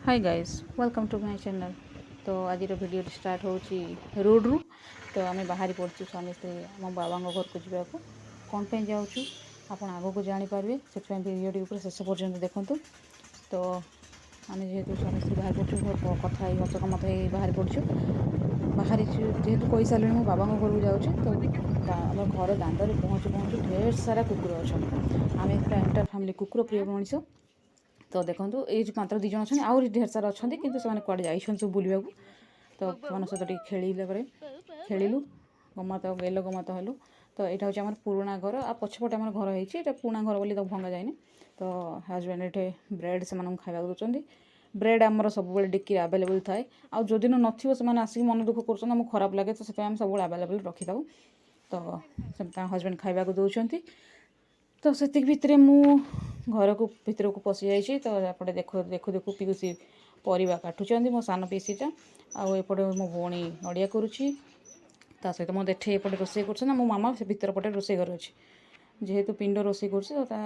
Hi guys, welcome to my channel. ତ ଆଜିର ଭିଡ଼ିଓଟି ଷ୍ଟାର୍ଟ ହେଉଛି ରୋଡ଼ରୁ। ତ ଆମେ ବାହାରି ପଡ଼ିଛୁ ସ୍ୱାମୀ ସ୍ତ୍ରୀ ଆମ ବାବାଙ୍କ ଘରକୁ ଯିବାକୁ। କ'ଣ ପାଇଁ ଯାଉଛୁ, ଆପଣ ଆଗକୁ ଜାଣିପାରିବେ। ସେଥିପାଇଁ ଭିଡ଼ିଓଟି ଉପରେ ଶେଷ ପର୍ଯ୍ୟନ୍ତ ଦେଖନ୍ତୁ। ତ ଆମେ ଯେହେତୁ ସ୍ୱାମୀ ସ୍ତ୍ରୀ ବାହାରି ପଡ଼ୁଛୁ, କଥା ହେଇ, ହସ ଗମତ ହେଇ ବାହାରି ପଡ଼ୁଛୁ। ବାହାରିଛୁ ଯେହେତୁ, କହିସାରିଲିଣି ମୁଁ ବାବାଙ୍କ ଘରକୁ ଯାଉଛି। ତ ଆମ ଘର ଦାଣ୍ଡରେ ପହଞ୍ଚୁ ପହଞ୍ଚୁ ଢେର ସାରା କୁକୁର ଅଛନ୍ତି। ଆମେ ପୁରା ଏଣ୍ଟାୟାର ଫ୍ୟାମିଲି କୁକୁର ପ୍ରିୟ ମଣିଷ। ତ ଦେଖନ୍ତୁ, ଏଇ ଯେଉଁ ମାତ୍ର ଦୁଇ ଜଣ ଅଛନ୍ତି, ଆହୁରି ଢେର ସାରା ଅଛନ୍ତି, କିନ୍ତୁ ସେମାନେ କୁଆଡ଼େ ଯାଇଛନ୍ତି ସବୁ ବୁଲିବାକୁ। ତ ସେମାନଙ୍କ ସହିତ ଟିକେ ଖେଳିଲା ପରେ ଖେଳିଲୁ, ଗମତ ଗେଲ ଗମତ ହେଲୁ। ତ ଏଇଟା ହେଉଛି ଆମର ପୁରୁଣା ଘର ଆଉ ପଛପଟେ ଆମର ଘର ହେଇଛି। ଏଇଟା ପୁରୁଣା ଘର ବୋଲି ତାକୁ ଭଙ୍ଗା ଯାଇନି। ତ ହଜବେଣ୍ଡ ଏଠି ବ୍ରେଡ଼୍ ସେମାନଙ୍କୁ ଖାଇବାକୁ ଦେଉଛନ୍ତି। ବ୍ରେଡ଼୍ ଆମର ସବୁବେଳେ ଡିକିରେ ଆଭେଲେବୁଲ୍ ଥାଏ। ଆଉ ଯେଉଁଦିନ ନଥିବ, ସେମାନେ ଆସିକି ମନ ଦୁଃଖ କରୁଛନ୍ତି, ଆମକୁ ଖରାପ ଲାଗେ। ତ ସେଥିପାଇଁ ଆମେ ସବୁବେଳେ ଆଭେଲେବୁଲ୍ ରଖିଥାଉ। ତ ସେ ତାଙ୍କ ହଜବେଣ୍ଡ ଖାଇବାକୁ ଦେଉଛନ୍ତି। ତ ସେତିକି ଭିତରେ ମୁଁ ଘରକୁ ଭିତରକୁ ପଶିଯାଇଛି। ତ ଏପଟେ ଦେଖୁ ଦେଖୁ ଦେଖୁ ପିଉସୀ ପରିବା କାଟୁଛନ୍ତି, ମୋ ସାନ ପିଉସୀଟା। ଆଉ ଏପଟେ ମୋ ଭଉଣୀ ନଡ଼ିଆ କରୁଛି। ତା ସହିତ ମୋ ଜେଠେଇ ଏପଟେ ରୋଷେଇ କରୁଛନ୍ତି ଆଉ ମୋ ମାମା ସେ ଭିତର ପଟେ ରୋଷେଇ ଘରେ ଅଛି। ଯେହେତୁ ପିଣ୍ଡ ରୋଷେଇ କରୁଛି, ତ ତା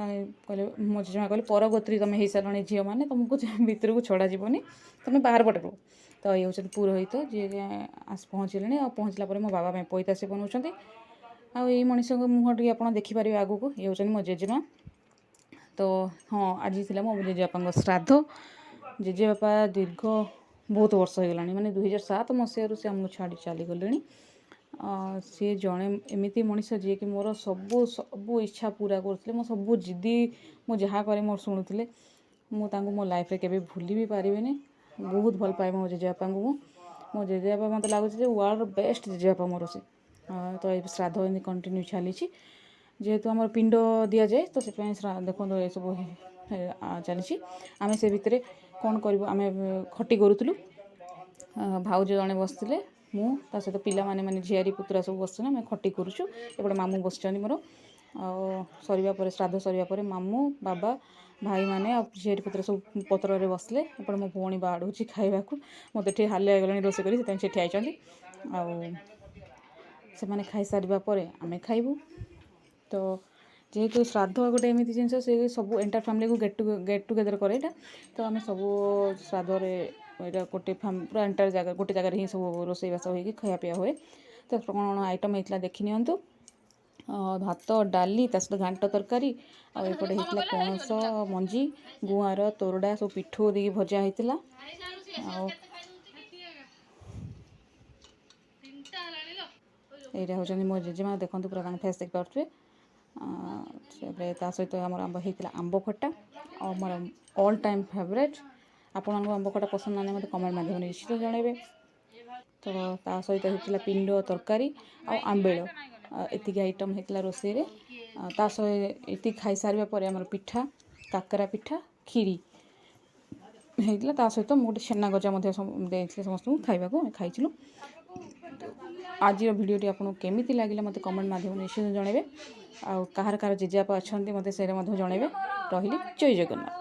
କହିଲେ, ମୋ ଜେଜେମା କହିଲେ, ପରଗୋତ୍ରୀ ତୁମେ ହେଇସାରିଲଣି ଝିଅମାନେ, ତୁମକୁ ଭିତରକୁ ଛଡ଼ାଯିବନି, ତୁମେ ବାହାର ପଟେ ରୁହ। ତ ଇଏ ହେଉଛନ୍ତି ପୁରୋହିତ, ଯିଏ ଆସି ପହଞ୍ଚିଲେଣି। ଆଉ ପହଞ୍ଚିଲା ପରେ ମୋ ବାବା ପାଇଁ ପଇତା ସେ ବନାଉଛନ୍ତି। ଆଉ ଏଇ ମଣିଷଙ୍କ ମୁହଁ ଟିକେ ଆପଣ ଦେଖିପାରିବେ ଆଗକୁ। ଇଏ ହେଉଛନ୍ତି ମୋ ଜେଜେମା। ତ ହଁ, ଆଜି ଥିଲା ମୋ ଜେଜେବାପାଙ୍କ ଶ୍ରାଦ୍ଧ। ଜେଜେବାପା ଦୀର୍ଘ ବହୁତ ବର୍ଷ ହେଇଗଲାଣି, ମାନେ 2007 ମସିହାରୁ ସେ ଆମକୁ ଛାଡ଼ି ଚାଲିଗଲେଣି। ସିଏ ଜଣେ ଏମିତି ମଣିଷ, ଯିଏକି ମୋର ସବୁ ସବୁ ଇଚ୍ଛା ପୁରା କରୁଥିଲେ। ମୋ ସବୁ ଜିଦି, ମୁଁ ଯାହା କରେ ମୋର ଶୁଣୁଥିଲେ। ମୁଁ ତାଙ୍କୁ ମୋ ଲାଇଫ୍ରେ କେବେ ଭୁଲି ବି ପାରିବିନି। ବହୁତ ଭଲ ପାଏ ମୋ ଜେଜେବାପାଙ୍କୁ ମୁଁ। ମୋ ଜେଜେବାପା ମୋତେ ଲାଗୁଛି ଯେ ୱାର୍ଲଡ଼ର ବେଷ୍ଟ ଜେଜେବାପା ମୋର ସେ। ତ ଏ ଶ୍ରାଦ୍ଧ ଏମିତି କଣ୍ଟିନ୍ୟୁ ଚାଲିଛି। ଯେହେତୁ ଆମର ପିଣ୍ଡ ଦିଆଯାଏ, ତ ସେଥିପାଇଁ ଦେଖନ୍ତୁ, ଏସବୁ ଚାଲିଛି। ଆମେ ସେ ଭିତରେ କ'ଣ କରିବୁ? ଆମେ ଖଟି କରୁଥିଲୁ। ଭାଉଜ ଜଣେ ବସିଥିଲେ, ମୁଁ, ତା ସହିତ ପିଲାମାନେ, ମାନେ ଝିଆରୀ ପୁତୁରା ସବୁ ବସିଛନ୍ତି। ଆମେ ଖଟି କରୁଛୁ। ଏପଟେ ମାମୁଁ ବସିଛନ୍ତି ମୋର। ଆଉ ସରିବା ପରେ, ଶ୍ରାଦ୍ଧ ସରିବା ପରେ ମାମୁଁ, ବାବା, ଭାଇମାନେ ଆଉ ଝିଆରୀ ପୁତୁରା ସବୁ ପତ୍ରରେ ବସିଲେ। ଏପଟେ ମୋ ଭଉଣୀ ବାଢ଼ୁଛି ଖାଇବାକୁ। ମୋତେ ଏଠି ହାଲିଆ ହେଇଗଲାଣି ରୋଷେଇ କରି, ସେଥିପାଇଁ ସେ ଠିଆ ହେଇଛନ୍ତି। ଆଉ ସେମାନେ ଖାଇସାରିବା ପରେ ଆମେ ଖାଇବୁ। ତ ଯେହେତୁ ଶ୍ରାଦ୍ଧ ଗୋଟେ ଏମିତି ଜିନିଷ, ସେ ସବୁ ଏଣ୍ଟାୟାର ଫ୍ୟାମିଲିକୁ ଗେଟ୍ ଟୁଗେଦର୍ କରେ ଏଇଟା। ତ ଆମେ ସବୁ ଶ୍ରାଦ୍ଧରେ ଏଇଟା ଗୋଟେ ପୁରା ଏଣ୍ଟାୟାର ଜାଗା, ଗୋଟେ ଜାଗାରେ ହିଁ ସବୁ ରୋଷେଇବାସ ହୋଇକି ଖାଇବା ପିଇବା ହୁଏ। ତ କ'ଣ କ'ଣ ଆଇଟମ୍ ହେଇଥିଲା ଦେଖି ନିଅନ୍ତୁ। ଭାତ, ଡାଲି, ତା ସହିତ ଘାଣ୍ଟ ତରକାରୀ। ଆଉ ଏପଟେ ହେଇଥିଲା ପଣସ ମଞ୍ଜି, ଗୁଆଁର, ତୋରଡ଼ା ସବୁ ପିଠଉ ଦେଇକି ଭଜା ହେଇଥିଲା। ଆଉ ଏଇଟା ହେଉଛନ୍ତି ମୋ ଜେଜେମା। ଦେଖନ୍ତୁ, ପୁରା ତାଙ୍କ ଫେସ୍ ଦେଖିପାରୁଥିବେ। ତାପରେ ତା ସହିତ ଆମର ଆମ୍ବ ହେଇଥିଲା, ଆମ୍ବ ଖଟା, ଆଉ ଆମର ଅଲ୍ ଟାଇମ୍ ଫେଭରେଟ୍। ଆପଣଙ୍କୁ ଆମ୍ବ ଖଟା ପସନ୍ଦ ନା ନାହିଁ, ମୋତେ କମେଣ୍ଟ ମାଧ୍ୟମରେ ନିଶ୍ଚିତ ଜଣାଇବେ। ତ ତା ସହିତ ହେଇଥିଲା ପିଣ୍ଡ ତରକାରୀ ଆଉ ଆମ୍ବିଳ। ଏତିକି ଆଇଟମ୍ ହେଇଥିଲା ରୋଷେଇରେ। ତା ସହ ଏତିକି ଖାଇସାରିବା ପରେ ଆମର ପିଠା, କାକରା ପିଠା, କ୍ଷୀରି ହେଇଥିଲା। ତା ସହିତ ମୁଁ ଗୋଟେ ଛେନା ଗଜା ମଧ୍ୟ ଦେଇଥିଲି ସମସ୍ତଙ୍କୁ ଖାଇବାକୁ। ଆମେ ଖାଇଥିଲୁ। ଆଜିର ଭିଡ଼ିଓଟି ଆପଣଙ୍କୁ କେମିତି ଲାଗିଲା, ମୋତେ କମେଣ୍ଟ ମାଧ୍ୟମରେ ନିଶ୍ଚିତ ଜଣାଇବେ। ଆଉ କାହାର କାହାର ଜେଜେବାପା ଅଛନ୍ତି, ମୋତେ ସେଇଟା ମଧ୍ୟ ଜଣାଇବେ। ରହିଲି, ଜୟ ଜଗନ୍ନାଥ।